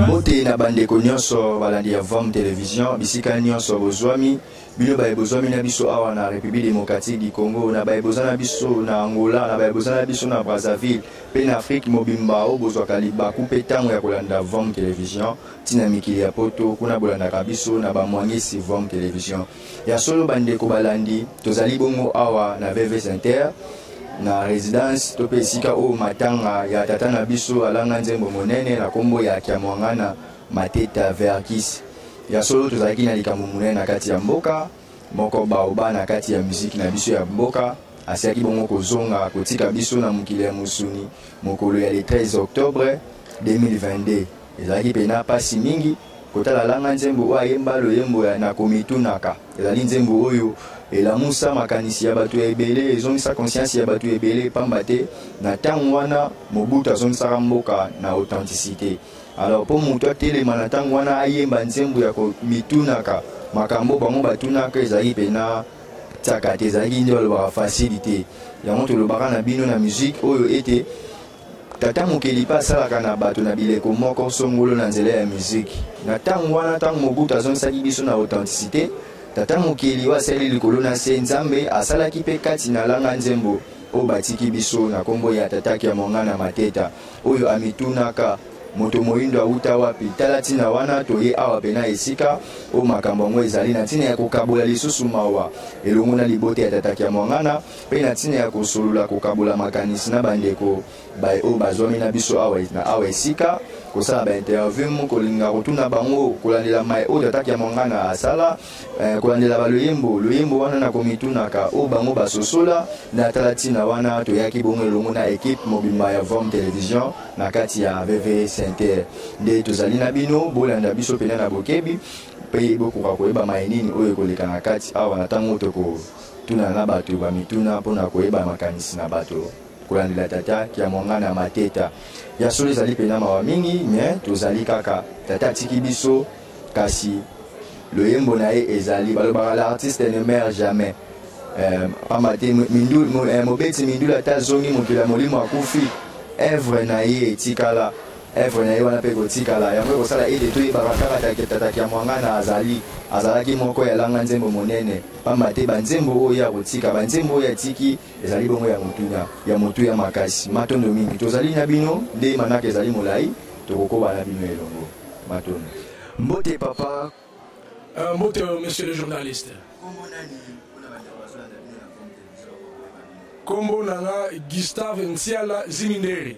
Mbote na bandeko nyonso balandi ya Vom Television bisika nyonso bozwami bino baye bozwami na biso awa na République démocratique du Congo na baye boza na biso na Angola na baye boza na biso na Brazzaville mpe na Afrique mobimba oyo bozwaka libaku mpe ntango ya kolanda Vom Television ntina mikili ya poto kuna bolandaka biso na bamwangisi Vom Television Ya solo bandeko balandi, tozali bongo awa na VV Center na residence to mpe esika oyo matanga ya tata na biso alanga nzembo monene na nkombo ya Kiamwangana Mateta Verckys. Ya solo tozalaki na likambo monene na kati ya mboka moko baoba na kati ya muziki na biso ya mboka asiaki bongo kozonga kotika biso na mokili ya mosuni mokolo ya le 13 octobre 2022. Ezalaki mpena mpasi mingi kotala langa nzembo oyo ayemba loyembo ya Nakomitunaka. Ezali nzembo oyo elamusa makanisi ya bato ya ebele, ezongisa conscience ya bato ebele, pamba te na ntango wana Mobutu azongisaka mboka na authenticité. Alors mpo moto atelema na ntango wana ayemba nzembo ya komitunaka makambo bango batunaka, ezalaki mpena tsaka te, ezalaki nde balobaka facile te. Yango tolobaka na bino na musique oyo ete Tata Mokeli mpe asalaka na bato na bileko moko songolo na nzela ya miziki. Na ntango wana, ntango Mobutu azongisaki biso na authenticite, Tata Mokeli oyo asali likolo na nse, Nzambe, asalaki mpe kati na langa nzembo oyo batiki biso na nkombo ya Tata Kiamwangana Mateta, oyo amitunaka, Moto moindo awuta wapi? Tala ntina wana toye awa pena esika oyo makambo yango ezali na ntina ya kokabola lisusu mawa elongo na libota ya Tata Kiamwangana mpe na ntina ya kosolola kokabola makanisi na bandeko baye oyo bazwami na biso awa na awa esika kosala bainterview kolinga kotuna bango kolandela mai oyo tata Kiamwangana asala eh, kolandela baloyembo loyembo wana na komitunaka oyo bango basosola na tala ntina wana toyaki bongo elongo na ekipe mobimba ya Vom Television na kati ya VV Center nde tozali na bino bolanda biso mpena na bokebi mpe bokoka koyeba mai nini oyo ekoleka na kati awa na ntango toko Tuna na bato ba mituna mpo na koyeba makanisi na bato kolandela tata Kiamwangana Mateta. Ya solo ezali pena mawa mingi, mais tozali kaka. Tata atiki biso, kasi loyembo na ye ezali. Balobaka l'artiste ne meurt jamais. Eh, pamba te eh, mobeti mindulu ata azongi mokili ya molimo akufi, œuvre na ye etikala. Œuvre na ye wana mpe ekotikala. Yango ekosala ete toyebaka kaka tata Kiamwangana azali azalaki moko ya langa nzembo monene. Pamba te banzembo oyo ye akotika, banzembo oyo atiki, ezali bongo ya motuya, ya motuya makasi. Matondo mingi. Tozali na bino, nde manaka ezali molai, tokokoba na bino elongo. Matondo. Mbote papa. Euh, mbote monsieur le journaliste. Kombo na nga Gustave Nsiala Ziminderi.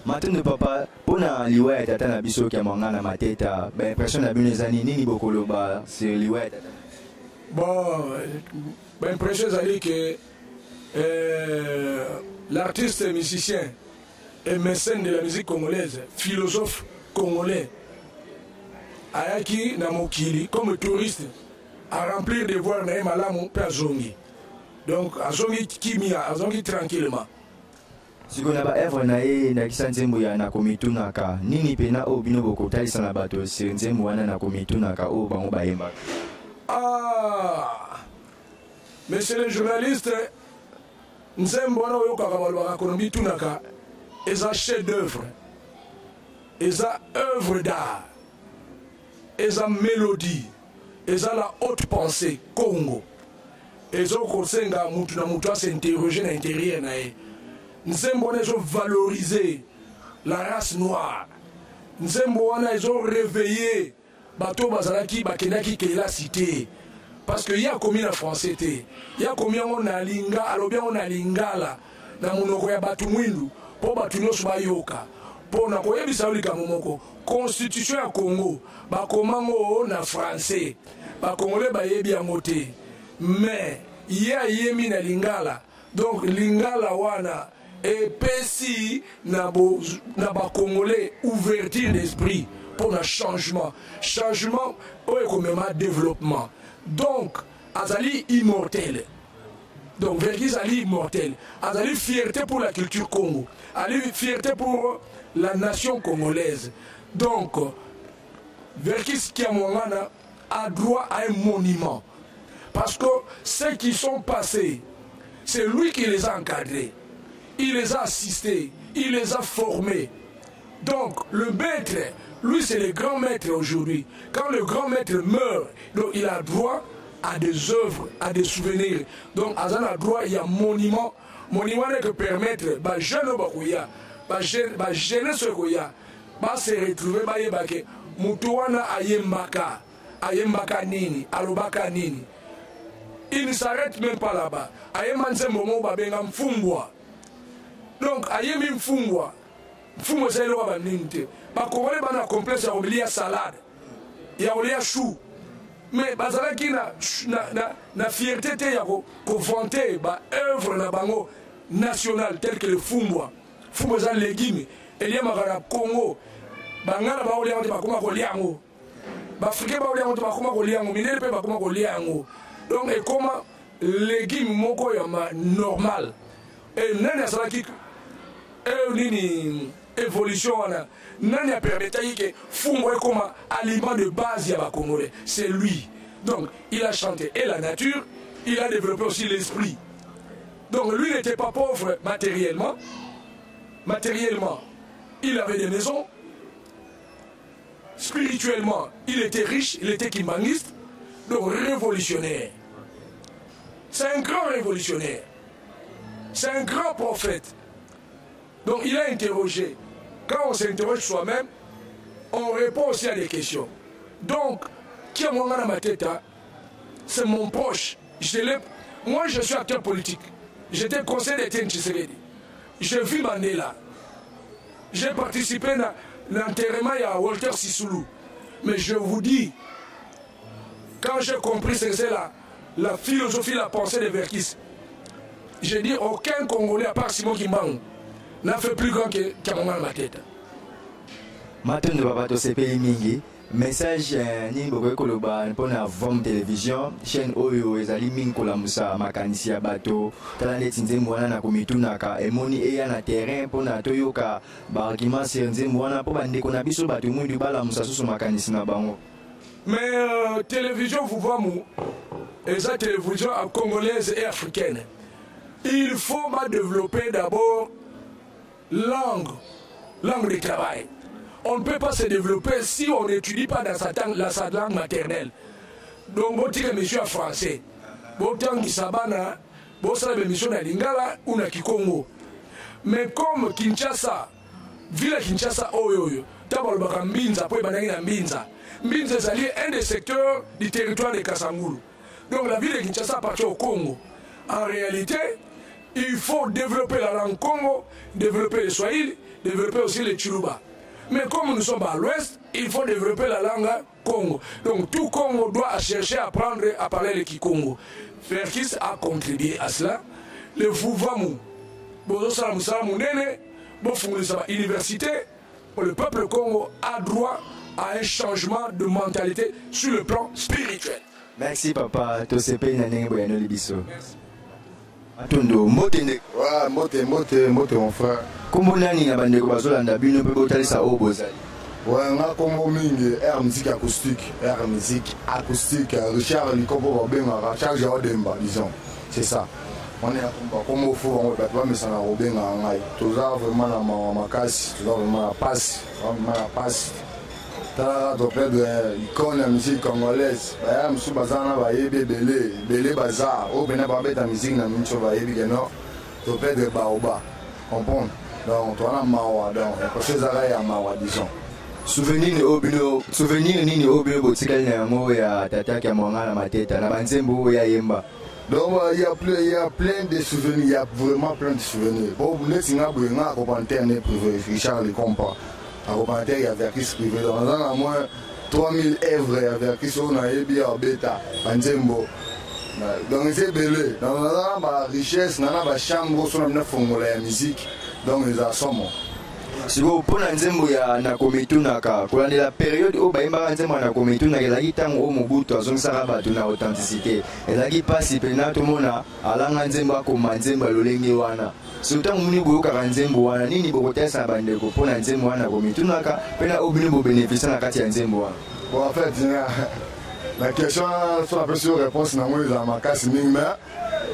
Matondo papa pona liwa ya tata na biso Kiamwangana Mateta, ba impression na bino eza nini? Nini bokoloba sur liwa ya tata? Bon, ba impression ezali que euh, l'artiste musicien et mécène de la musique congolaise, philosophe congolais, ayaki na mokili comme touriste à remplir devoir na ye malamu mpe azongi. Donc azongi kimia, azongi tranquillement. Sikoyo na ba œuvre na ye ndakisa nzembo ya nakomitunaka nini pena oyo bino bokotalisa na bato sur nzembo wana nakomitunaka oyo bango bayembaka? Ah, monsieur le journaliste, nzembo wana oyokaka balobaka konomitunaka eza chef d'œuvre, eza œuvre d'art, eza mélodie, eza la haute pensée Congo. Ezo kosenga mutu na mutu a s'interroger na interieur na ye. Nzembo wana ezo valoriser la race noire. Nzembo wana ezo reveiller bato bazalaki bakendaki kelasi te. Parce que ye akomi na français te. Ye akomi yango na linga, alobi yango na lingala na monoko ya bato mwindu mpo bato nyonso bayoka. Mpo na koyebisa yo likambo moko, constitution ya Congo bakoma ngo na français. Ba congolais bayebi yango te mais ye ayemi na lingala donc lingala wana epesi na, bo, na ba congolais ouverture d'esprit mpo na changement changement oyo ekomema développement donc azali immortel donc Verckys azali immortel azali fierté pour la culture Congo azali fierté pour la nation congolaise donc Verckys Kiamwangana a droit à un monument. Parce que ceux qui sont passés, c'est lui qui les a encadrés. Il les a assistés, il les a formés. Donc, le maître, Lui, c'est le grand maître aujourd'hui. Quand le grand maître meurt, donc il a droit à des œuvres, à des souvenirs. Donc, aza na droit, il y a monument. Monument que permettre, ba jeune bakoya, ba jeune, ba jeunesse koya, ba se retrouver, ba yeba ke mutu wana ayembaka, ayembaka nini, alobaka nini. Il ne s'arrête même pas là-bas. Ayemba nzembo moko babenga mfumbwa. Donc ayembi mfumbwa. Mfumbwa eza eloko ya banini te. Bakongole bana complexe ya kolia salade, ya kolia chou. Mais bazalaki na fierté te ya kovanter ba œuvre na bango nationale tel que le fumbwa. Fumbwa eza légume eliamaka na Congo. Bangala baolia yango te, bakoma kolia yango. Baafricain baolia yango te, bakoma kolia yango. Mindele mpe bakoma kolia yango. Donc ekoma légume moko ya ma normal. Et nani asalaki nini évolution wana? Nani a permettaki ke fumbwa ekoma aliment de base ya ba Congolais? C'est lui. Donc il a chanté et la nature, il a développé aussi l'esprit. Donc lui n'était pas pauvre matériellement. Matériellement, il avait des maisons. Spirituellement, il était riche, il était kimbanguiste, donc révolutionnaire. C'est un grand révolutionnaire. C'est un grand prophète. Donc il a interrogé. Quand on s'interroge soi-même, on répond aussi à des questions. Donc, Kiamwangana Mateta, c'est mon proche. Je l'ai. Moi, je suis acteur politique. J'étais conseiller d'Étienne Tshisekedi. Je vis Mandela. J'ai participé à l'enterrement à Walter Sisulu. Mais je vous dis, quand j'ai compris ce que c'est la philosophie, la pensée de Verckys, j'ai dit aucun Congolais à part Simon Kimbangu n'a fait plus grand que Kiamwangana Mateta. Matondo papa tosepeli mingi. Message nini bokoki koloba mpona Vom Télévision, chaîne oyo ezali mingi kolamusa makanisi ya bato? Tala neti nzembo wana na komitunaka emoni eya na terrain mpona toyoka baargument sur nzembo wana mpo bandeko na biso bato mwindu balamusa susu makanisi na bango. Mais télévision Vuvamu eza télévision congolaise et africaine. Il faut ba développer d'abord langue de travail. On ne peut pas se développer si on n'étudie pas dans sa langue maternelle. Donc, vous dites monsieur français, vous dites Sabana, vous savez monsieur na Lingala ou na Kikongo. Mais comme Kinshasa, ville Kinshasa, oyo, d'abord le Mbinza, pour na Mbinza. Mbinza, c'est un des secteurs du territoire de Kasangulu. Donc la ville de Kinshasa appartient au Congo. En réalité, il faut développer la langue Congo, développer le Swahili, développer aussi le Tshiluba. Mais comme nous sommes à l'ouest, il faut développer la langue Congo. Donc tout Congo doit chercher à apprendre à parler le Kikongo. Verckys a contribué à cela. Le Vuvamu, Bozo Sala Musala Munene, Bofungulisa université, le peuple Congo a droit à un changement de mentalité sur le plan spirituel. Merci papa, tosepeli na ndenge boyanoli biso. Merci. Matondo, mbote nde. Ouais, mbote, mbote, mbote mon frère. Kombo nani na bandeko bazolanda bino mpe botalisa oyo bozali? Ouais, nga kombo mingi, Air musique acoustique, Air musique acoustique, Richard Likopo babengaka, Charles Odemba, disons. C'est ça. On est à kombo, kombo fou, on va pas mesana kobenga ngai. Toza vraiment na mawa makasi, toza vraiment na pasi, vraiment na pasi. Talaka to perdre icône ya musique congolaise. Baya mosusu baza wana bayebi ebele, ebele baza. Oyo pena babeta musique na miso bayebi ke non, to perdre baoba. Comprendre? Donc toza na mawa, donc impression ezalaka ya mawa, disons. Souvenir nini oyo bino, souvenir nini oyo bino botikali na yango ya tata Kiamwangana Mateta na banzembo oyo ya yemba? Donc il y a plein, il y a plein de souvenirs, il y a vraiment plein de souvenirs. Bon, neti nga boye, nga accompagnateur né privé, Richard Likompa. Accompagnateur ya Verckys privé. Donc on a moins 3000 œuvres ya Verckys oyo nayebi ya beta banzembo. Donc c'est belé. Donc on a ba richesse, on a ba chambre so na fongola ya musique. Donc ils sont Sikoyo mpona nzembo ya nakomitunaka, kolandela période oyo bayembaka nzembo ya nakomitunaka ezalaki ntango oyo Mobutu azongisaka bato na authenticité. Ezalaki mpasi mpena tomona alanga nzembo akoma nzembo ya lolenge wana. Soki ntango moni boyokaka nzembo wana, nini bokotalisa na bandeko mpona nzembo wana nakomitunaka mpe na oyo bino bobénéficie na kati ya nzembo wana? Bon, en fait, la question so napesi yo réponse nango ezala makasi mingi, mais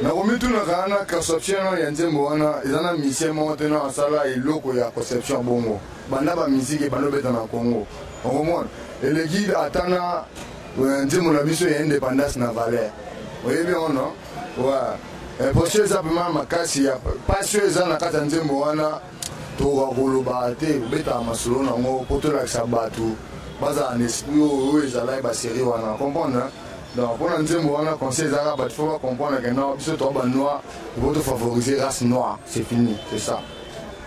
nakomitunaka wana conception ya nzembo wana eza na mission moko te na asala eloko ya conception ya bongo. Banda ba musique ebanda obeta na Congo. Okomona eleki ata na euh, nzembo na biso ya indépendance na valeur. Oyebi yango non? Ouais. Impression eza vraiment makasi ya pasi oyo eza na kati ya nzembo wana tokoka koloba te kobetaka masolo na yango mpo tolakisa bato bazala na esprit oyo oyo ezalaki baserie wana comprendre donc mpo na nzembo wana conseil ezalaka bato fo bacomprendre ke non biso toa banoir il faut favoriser race noire c'est fini c'est ça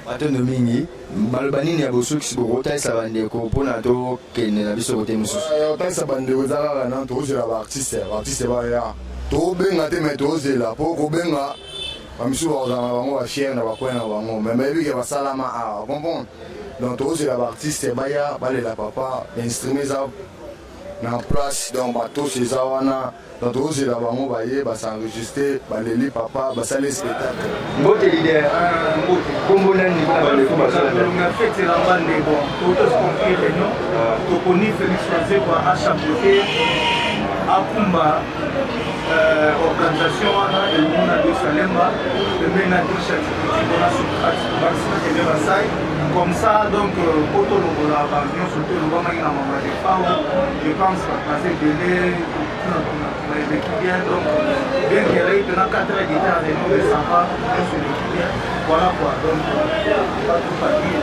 matondo mingi maloba nini ya bosukisi bokotalisa bandeko mpona tokende na biso kote mosusu otalisa bandeko eza kaka na tokozela baartiste baartiste baya tokobenga te mai tozela mpo kobenga bamisusu bakozala na bango bafiere na bacoin na bango mai bayebi ke basalama awa comprendre donc tokozela baartiste baya balela papa instrument eza na place donc batosi eza wana donc tozela bango baye basenregistre baleli papa basali spectacle mbote leader kombo nani mpona bandeko bazolonga fete elamba nde bon totosi réunion toponi félix wazekwa achapeauté akumba euh, organisation wana elongo na Yerusalema pembeni na Grisha Tikiti na Socrate Maxime Kende Basai comme ça donc euh, po tolongola ba nyonso to elobamaki na mama de Fao je pense baza ebele tuna eleki bien donc bien que eleki mpena 4 heures de temps réunion de ça va nyonso eleki bien voilà quoi donc pas trop à dire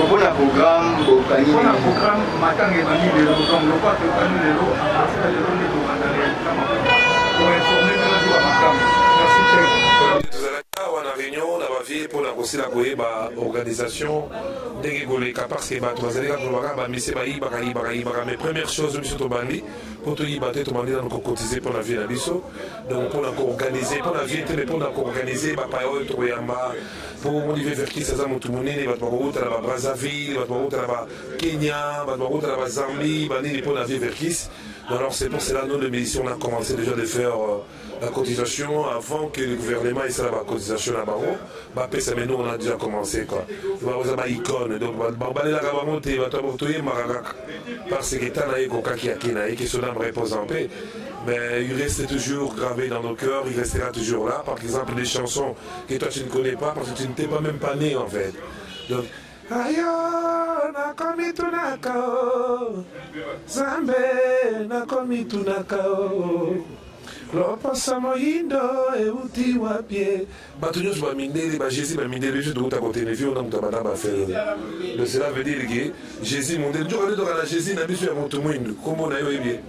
mpona programme bokangi mpona programme matanga ebandi lelo donc lokola toyokani lelo à partir ya lelo nde tobanda awa na réunion na bavie mpo na kosila koyeba organisation ndenge koleka parce que bato bazali kaka koloba kaka bamise bayibaka yibaka yibaka mais première chose biso tobandi mpo toyiba te tobandi nano kocotize mpo na vie na biso donc mpo na koorganize mpo na vie te mais mpo na koorganize bapaya oyo tokoyamba mpo olivier verkis aza motu monene bato bakowuta na babrazzaville bato bakowuta na bakenya bato bakowuta na bazambie banini mpo na vie verkis. Alors c'est pour cela, nous, les musiciens, on a commencé déjà de faire euh, la cotisation avant que le gouvernement ait ça la cotisation là bango. Bah pesa mais nous on a déjà commencé quoi. Bah vous avez icône donc bah bah la bango te ba to to marakaka parce que tana eko kaki akina et que son âme repose en paix. Mais il reste toujours gravé dans nos cœurs, il restera toujours là. Par exemple, des chansons que toi tu ne connais pas parce que tu ne t'es pas même pas né en fait. Donc ayo nakomitunaka o zambe nakomitunaka o loposo moyindo euti wapie bato nyonso bamindele bajésus bamindele biso tokouta kotene vi ona moto abanda bafere donc cela veut dire que jésus mondele nzoka nde toka na jésus na biso ya moto mwindu nkombo na ye oyebi ye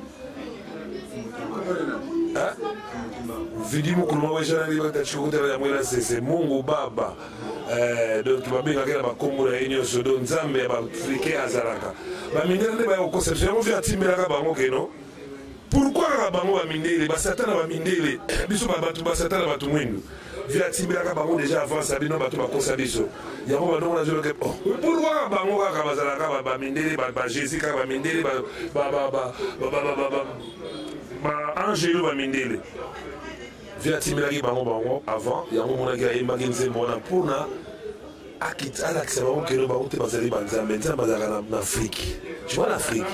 vidi mokulu maweshanani batachikokutana ya mwela sese mungu baba Eh, donc babengaki na bakombo na ye nyonso donc nzambe ya baafricain azalaka bamindele nde baya kokosa biso yango mpe atimbelaka bango keno pourkui kaka bango bamindele basatana bamindele biso bato basatana bato mwindu vi atimbelaka bango deja avance bino bato bakosa biso yango bandongo nazoloke oh, pourkui kaka bango kaka bazalaka bamindele bajésus kaka bamindele baangelo bamindele Vie atimbelaki bango bango avant yango omonaki ayembaki nzembo wana mpona alakisa bango keno bango te bazali banzambe nzambe azalaka na afrike tu vois l'afrique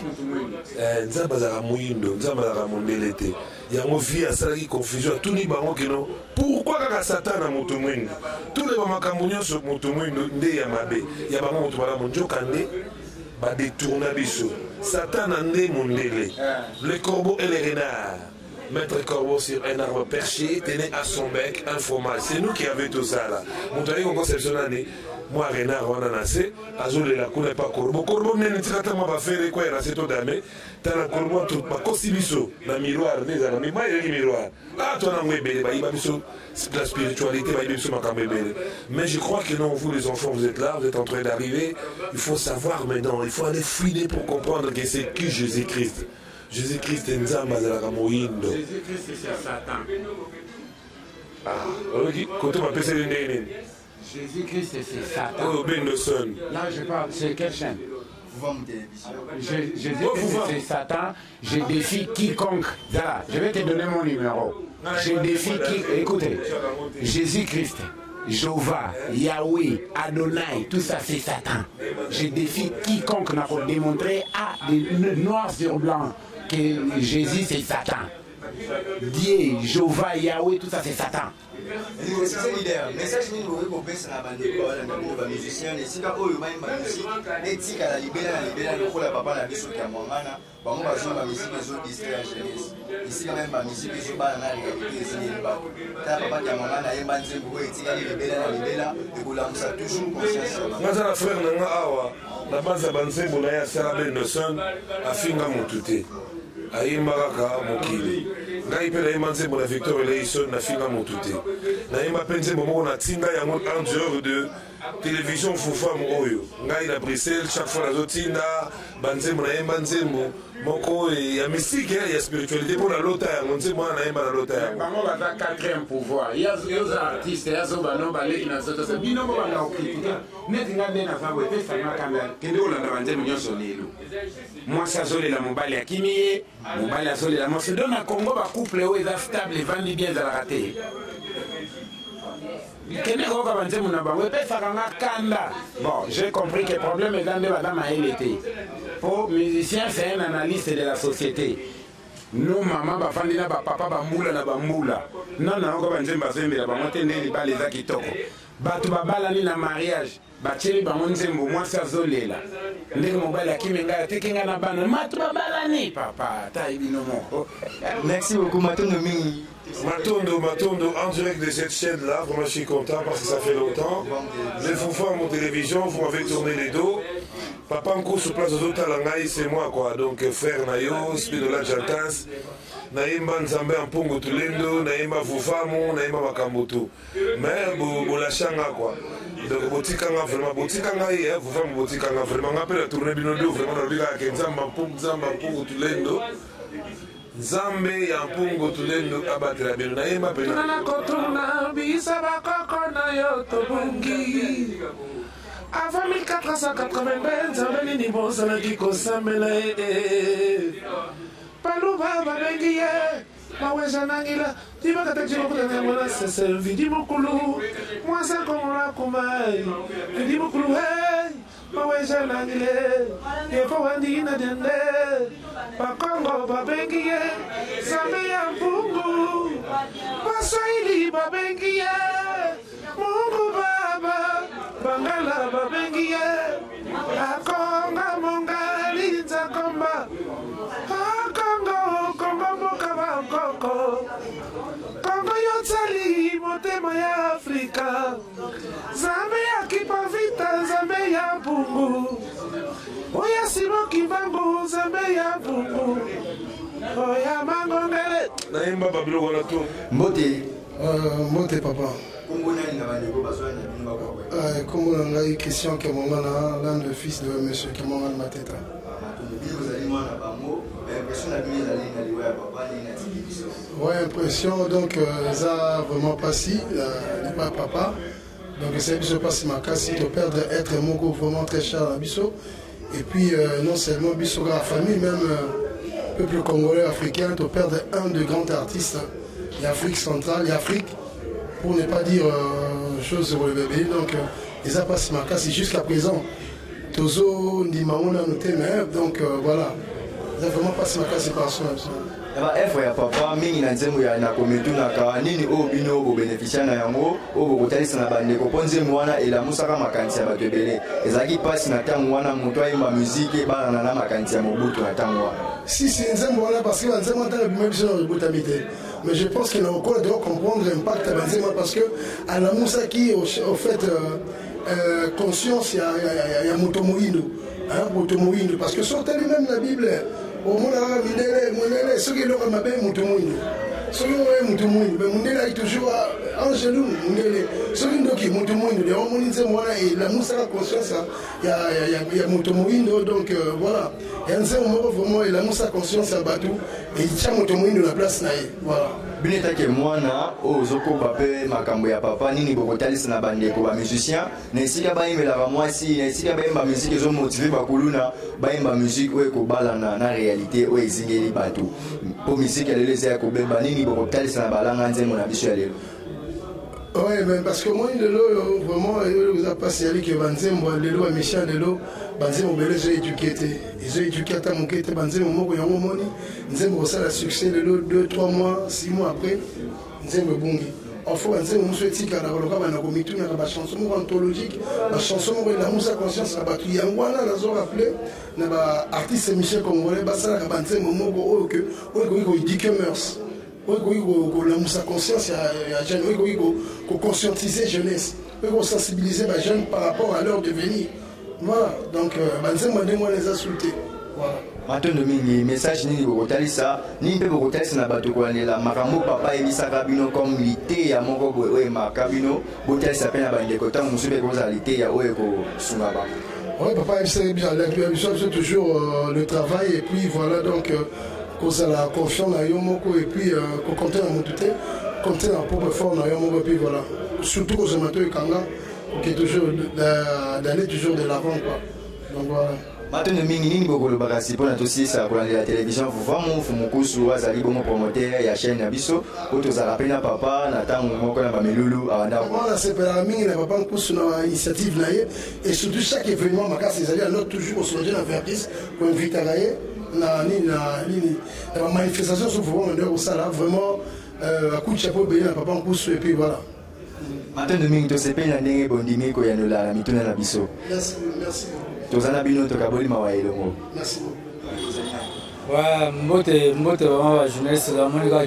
eh, nzambe azalaka moyindo nzambe azalaka mondele te yango vie asalaki confusion atuni bango keno pourkui kaka satan na moto mwindo tole bamakambo nyonso moto mwindo nde ya mabe ya bango moto malamu njoka nde badetourna biso satana nde mondele le corbeau et le renard Maître Corbeau sur un arbre perché tenait à son bec un fromage. C'est nous qui avions tout ça là. Moto ayi kokosa biso nani mwa renard wana na se azolela kuna epa corbeau. Corbeau nene tika ata mwa bafere ekwaya na se to dame tala corbeau bakosi biso na miroir nde ezalaka mibali ezalaki miroir. Ah to nango ebele bayiba biso la spiritualité bayiba biso makambo ebele. Mais je crois que non, vous les enfants, vous êtes là, vous êtes en train d'arriver. Il faut savoir maintenant, il faut aller fouiner pour comprendre que c'est qui Jésus-Christ. Jésus Christ nzambe azalaka moyindo. Jésus Christ c'est Satan. Ah, oyoki koto bapeseli ndenge nini? Jésus Christ c'est Satan. Oyo bendo son. Là je parle, c'est quelle chaîne? Jésus Christ c'est Satan. Je défie quiconque. Voilà, je vais te donner mon numéro. Je défie qui. Écoutez, Jésus Christ. Jéhovah, Yahweh, Adonai, tout ça c'est Satan. Je défie quiconque n'a pas démontré à noir sur blanc que Jésus c'est Satan. Dieu, Jéhovah, Yahweh, tout ça c'est Satan. Cissé leader, message nini bokoki kopesa na bandeko balanda bino bamusicien na esika oyo bayemba musique etikala libela na libela lokola papa na biso Kiamwangana? Bango bazomba musique ezodistraire jeunesse, esika bayemba musique ezobana na réalité ezingeli bato. Tala papa Kiamwangana ayemba nzembo oyo etikali libela na libela, ekolamusa toujours conscience ya bango. Nga aza na frère na nga awa na banza banzembo na ye asala Bendoson, afinga motu te, ayemba kaka mokili. Ngai mpe nayemba nzembo na Victor Eleison, nafinga motu te. Nayemba mpe nzembo moko, natinda yango en dehors de télévision Fufamu oyo. Ngai na Bruxelles, chaque fois nazotinda banzembo. Nayemba nzembo moko ya mystique, ya spiritualité, mpo nalota yango. Nzembo wana nayemba, nalota yango. Bango baza quatrième pouvoir. Yoza artiste, yazoba no baleki na nzoto. Bino bo banda kocritiquer neti nga nde naza boye, epesanga kanda. Kende kolanda banzembo nyonso lelo, mwasi azolela mobali akimi ye, mobali azolela mwasi. Donc na Congo, bacouple oyo eza stable, evandi bien, ezalaka te. Kende koyoka banzembo na bango, epesaka nga kanda. Bon, j'ai compris que problème eza nde baza mayele te, po musicien, c'est un analyste de la société. No mama bafandi na bapapa bambula na bambula, nano nayoka banzembo bazoyembela bango te nde libala eza kitoko. Bato babalani na mariage, batieli bango nzembo, mwasi azolela ndenge mobali akimi ngai, ateki ngai na bana. Bato babalani, papa, ata bino moko. Merci beaucoup, matondo mingi. Matondo, Matondo, en direct de cette chaîne-là, vraiment je suis content parce que ça fait longtemps. Les Foufa, mon télévision, vous m'avez tourné les dos. Papa Nkou sur place aux c'est moi quoi. Donc frère Nayo, Spidola Jantas, nayemba Nzambe Mpungu Tulendo, nayemba Fufamu, nayemba Makambutu. Mais bolachanga quoi. Donc botikanga vraiment, botikanga ye, Fufamu botikanga vraiment. Nga pe na tourner bino dos vraiment na lobika ke Nzambe Mpungu, Nzambe Mpungu Tulendo. Nzambe ya Mpungu Tulendo abatela bino. Nayemba pena. Nakotuna bisa bakoko na yo, tobungi avant 1482, Nzambe nini bozalaki kosambela ye? Baluba babengi ye Maweza Nangila, dibakata jibakutana yango na sese. Vidi mokulu mwasa kongola kumai, vidi mokulu hey Maweza Nangile yefo wandina dende. Bakongo babengi ye Nzambe ya Mpungu, Baswahili babengi ye Mungu Baba, Bangala babengi ye Akonga Mongali Nzakomba. Akongo, Kongo mboka bakoko, Kongo yotali motema ya Afrika. Nzambe ya Kipavita, Nzambe ya Mpungu, oya Simo Kimbangu, Nzambe ya Mpungu, oya Mangongele. Nayemba babiloko wana to. Mbote. Mbote papa. Kombo nani na bandeko bazwa na bino bakwa? Kombo na ngai Christian Kiamwangana, l'un de fils de monsieur Kiamwangana Mateta. Bino ozali mwana bango, impression na bino ezali na liwa ya papa ndenge natiki biso? Ouais, impression donc eza vraiment pasi, liwa ya papa. Donc esali biso mpasi makasi, toperdre être moko vraiment très cher na biso. Et puis non seulement biso kaka famille, même peuple congolais, africain, toperdre un de grands artistes ya Afrique centrale, ya Afrique, pour ne pas dire chose sur le bébé. Donc eza mpasi makasi, jusqu'à présent tozondima ngo nanu te, mais donc voilà, eza vraiment mpasi makasi par na biso. Na baœuvre ya papa mingi na nzembo ya nakomitunaka nini oyo bino bobénéficia na yango, oyo bokotalisa na bandeko, mpo nzembo wana elamusaka makanisi ya bato ebele. Ezalaki mpasi na ntango wana moto ayemba musique ebalana na makanisi ya Mobutu na ntango wana. Si, si, nzembo wana, parce que banzembo wana ntango ebima, biso na ebotami te, mais je pense que na okola doit comprendre impact ya banzembo wana, parce que alamusaki au fait conscience ya moto moyindo, hein, moto moyindo, parce que soki otali même na Bible, omonaka mindele, mondele soki eloko ya mabe, moto moyindo, soki oye moto moyindo, mais mondele ayaki toujours angelu, mondele soki ndoki, moto moyindo. Yango omoni nzembo wana elamusaka conscience ya moto moyindo. Donc voilà, ya nzembo moko vraiment elamusa conscience ya bato, etya moto moyindo na place na ye, voilà. Bino etake mwana oyo ozokoba mpe makambo ya papa, nini bokotalisa na bandeko bamusicien na esika bayembelaka mwasi, na esika bayemba musique ezomotiver bakuluna, bayemba musique oyo ekobalana na réalité oyo ezingeli bato, mpo musique ya lelo eza ya kobeba? Nini bokotalisa na balanga nzembo na biso ya lelo? Oui, mais parce que moi, lelo, vraiment, eza mpasi yali ke banzembo ya lelo, bamusicien ya lelo, banzembo ebele ezoéduquer te, ezoéduquer ata moke te. Banzembo moko yango omoni, nzembo kosala succès lelo, 2, 3 mois, 6 mois après, nzembo ebungi. Enfin, banzembo mosusu etikala koloka bana komitunaka, bachanson moko anthologique, bachanson moko elamusa conscience na bato. Yango wana nazo rappeler na baartiste musicien congolais, basalaka banzembo moko oyo ke oyo ekoki koéduquer mœurs, oyo ekoki kolamusa conscience ya jeune, oyo ekoki koconscientiser jeunesse, oyo kosensibiliser bajeune par rapport à leur devenir. Voilà, donc banzembo ndenge wana eza su te, voilà. Matondo mingi. Message nini bokotalisa, nini mpe bokotalisa na bato kolandela makambo papa ayebisaka bino comme liteya moko boye oyo emarqua bino? Botalisa mpe na bandeko, ntango mosusu mpe kozala liteya oyo ekosunga bango. Oui, papa biso toujours le travail et puis voilà. Donc kozala confiant na yo moko et puis kocompter na motu te, compter na propre force na yo moko et puis voilà. Surtout kozala to ekanga, ok, toujours d'aller toujours de l'avant, quoi. Donc voilà. Matondo mingi. Nini bokoloba kasi mpona tosilisa kolandela télévision Vuvamu? Fumukusu azali bongo promoteur ya chaîne na biso po tozalaka mpe na papa na ntango moko na bamelulu abanda. Nasepelaka mingi na papa Nkusu na initiative na ye et surtout chaque événement makasi ezali alors toujours kosonge na Verdis, koinvitaka ye na nini, na nini, na bamanifestation so vraiment nde kosala vraiment coup de chapeau ebele na papa Nkusu et puis voilà. Matondo mingi, tosepeli na ndenge bondimi koyanola na mituna na biso. Merci, merci. Toza na bino, tokaboli mawa elongo. Merci beaucoup. Ouais, mbote, mbote vraiment bajournaliste. Namoni kaka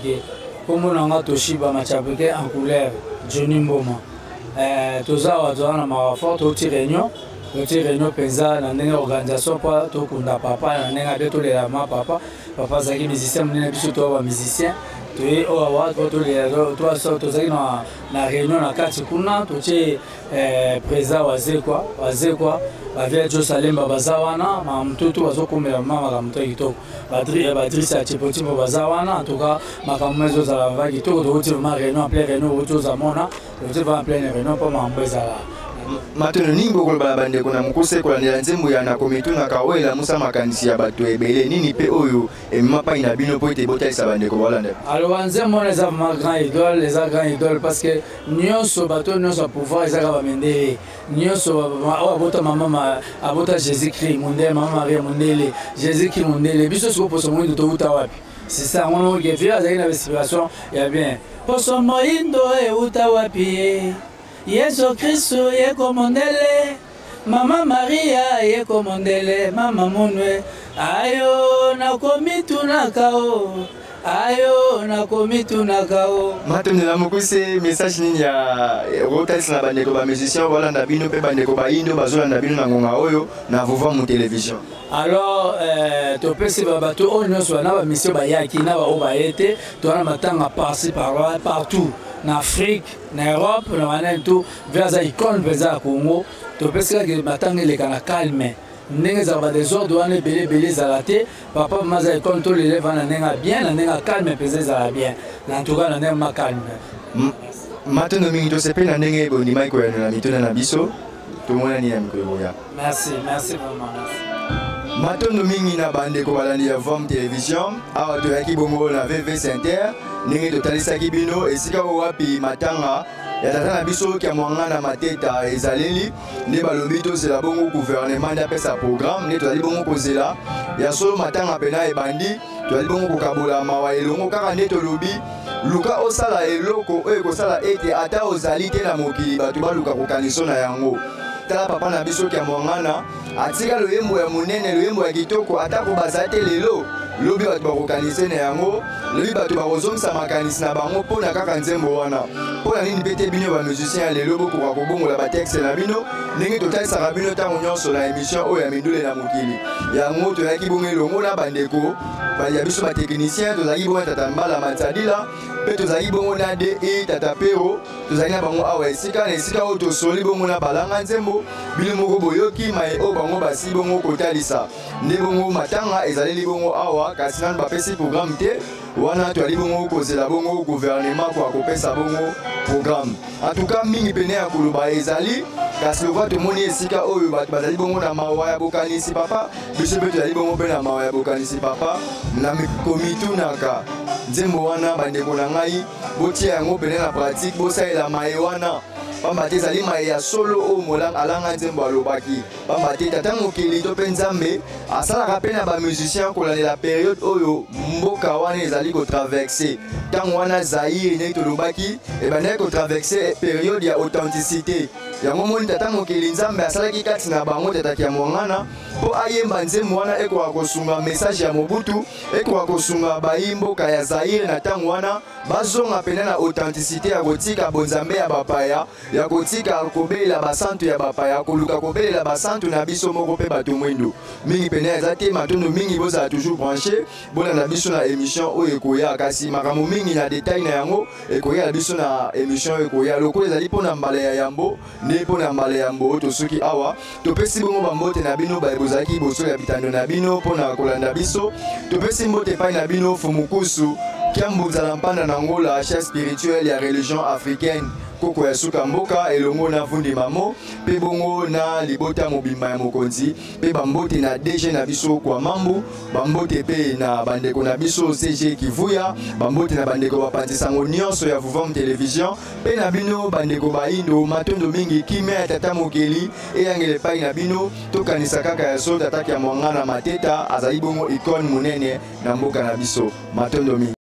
kombo na nga Toshiba Machapuke en couleur Johnny Mboma. Toza awa, toza na mawa fort. Touti réunion, touti réunion mpenza na ndenge organisation mpo tokunda papa na ndenge abe, tolela ma papa. Papa azalaki musicien monene, biso toya bamusicien, toye oyo awa po tolela. Tozalaki na réunion na kati kuna, totie président Wazekwa, Wazekwa bavia Josalemba baza wana, mamututu bazokomela ma makambo to ya kitoko, badrisi ya Chipotipo baza wana. En tout cas, makambo ezozala va kitoko. Touti vraiment réunion, en plein réunion, outi ozamona, touti vraiment en pleine réunion mpo makambo ezala. Matono nini bokoloba na bandeko na mokuse kolandela nzembo ya Nakomitunaka oyo elamusa makanisi ya bato ebele? Nini mpe oyo emema pai na bino mpo ete botalisa bandeko balanda? Alors, nzembo wana eza vraiment grand idole, eza grand idole parce que nyonso, bato nyonso ya pouvoir ezaka bamendele nyonso oyo abota mama, abota Jésus Christ mondele, mama Maria mondele, Jésus Christ mondele. Biso sikoyo poso moyindo touta wapi? C'est ça ngo ke vieux azalaki na inspiration ya bien. Poso moyindo euta wapi ye? Yesu Kristu ye komondele, mama Maria ye komondele, mama munwe ayo nakomitunaka o, ayo nakomitunaka o. Matondo. Na mokuse, message nini ya okotalisa na bandeko bamusicien balanda bino mpe bandeko bayindo bazolanda bino na ngonga oyo na Vuvamu Télévision? Alors topesi bato oyo nyonso na bamission bayaki na baoyo baye te. Toza na matanga par-ci par partout, na Afrique, na Europe, na banani tout. Vieux aza icône mpenza ya Congo. Topesi kaka matanga eleka na calme, ndenge ezala badésordre wana ebele ebele ezala te. Papa mama aza icône, toleleva na ndenge ya bien, na ndenge ya calme mpenza, ezala bien na tout cas na ndenge ma calme. Matondo mingi, tosepeli na ndenge bondimaki koyanola mituna na biso. Tomonani na mikolo koya. Merci, merci vraiment, merci. Matondo mingi na bandeko balandi ya Vom Télévision. Awa toyaki bongo na VV Center, ndenge totalisaki bino esika oyo wapi matanga ya tata na biso kia Mwangana Mateta ezaleli. Nde balobi tozela bongo gouvernement nde apesa programme, nde tozali bongo kozela. Ya solo, matanga mpena ebandi, tozali bongo kokabola mawa elongo. Kaka nde tolobi, luka osala eloko oyo ekosala ete ata ozali te na mokili, bato baluka kokanisa na yango. Tala papa na biso kia Mwangana atika loyembo ya monene, loyembo ya kitoko. Atako bazali te lelo, lobi bato bakokanisa na yango, lobi bato bakozongisa makanisi na bango mpo na kaka nzembo wana. Mpo na nini mpe te bino bamusicien ya lelo bokoka kobongola batexte na bino, ndenge totalisaka bino ntango nyonso na émission oyo ya Mindule na Mokili? Yango toyaki bongo elongo na bandeko ya biso batechnicien. Tozalaki bongo na tata Mbala Matsadila mpe tozalaki bongo na de tata Pero. Tozalaki na bango awa esika na esika oyo tosoli bongo na balanga nzembo. Bino moko boyoki maye oyo bango basi bongo kotalisa. Nde bongo matanga ezaleli bongo awa, kasi nanu bapesi programme te. Wana toyali bongo kozela bongo gouvernement kwa kopesa bongo programme. En tout cas, mingi pene ya koloba ezali, kasi lokwa tomoni esika oyo bato bazali bongo na mawa ya bokanisi papa, biso mpe tozali bongo mpe na mawa ya bokanisi papa na komitunaka. Nzembo wana bandeko na ngai, botia yango pene na pratique, bosalela maye wana, pamba te ezali maye ya solo oyo Molang alanga nzembo alobaki. Pamba te tata mokili to mpe Nzambe asalaka mpe na bamusicien kolandela periode oyo mboka wana ezali kotraverse. Ntango wana Zaire, ndenge tolobaki, ebandaki kotraverse periode ya authenticité. Yango moni tata mokili Nzambe asalaki kati na bango tata Kiamwangana mpo ayemba nzembo wana ekoka kosunga message ya Mobutu, ekoka kosunga bayi mboka ya Zaire na ntango wana bazonga pena na authenticité ya kotika bonzambe ya bapaya, ya kotika kobelela basantu ya bapaya, koluka kobelela basantu na biso moko mpe bato mwindu mingi pena eza te. Matondo mingi, bozala toujours branché, bolanda biso na émission oyo ekoya, kasi makambo mingi na detail na yango ekoya biso na émission oyo ekoya. Lokola ezali mpona mbala ya yambo nde mpona mbala ya yambo oyo tosuki awa, topesi bongo bambote na bino baye bozalaki liboso ya bitando na bino mpona kolanda biso. Topesi mbote epai na bino Fumukusu Kiambu Nzala Mpanda na Ngola, chef spirituel ya religion africaine, koko ya suka mboka, elongo na Vundi Mamo mpe bongo na libota mobimba ya mokonzi, mpe bambote na DG na biso kwa Mambu, bambote mpe na bandeko na biso CG Kivuya, bambote na bandeko bapanzisango nyonso ya Vuvam Television mpe na bino bandeko baindo. Matondo mingi, kimia ya tata mokeli eyangela epai na bino. Tokanisa kaka ya so tata Kiamwangana Mateta azali bongo icone monene na mboka na biso. Matondo mingi.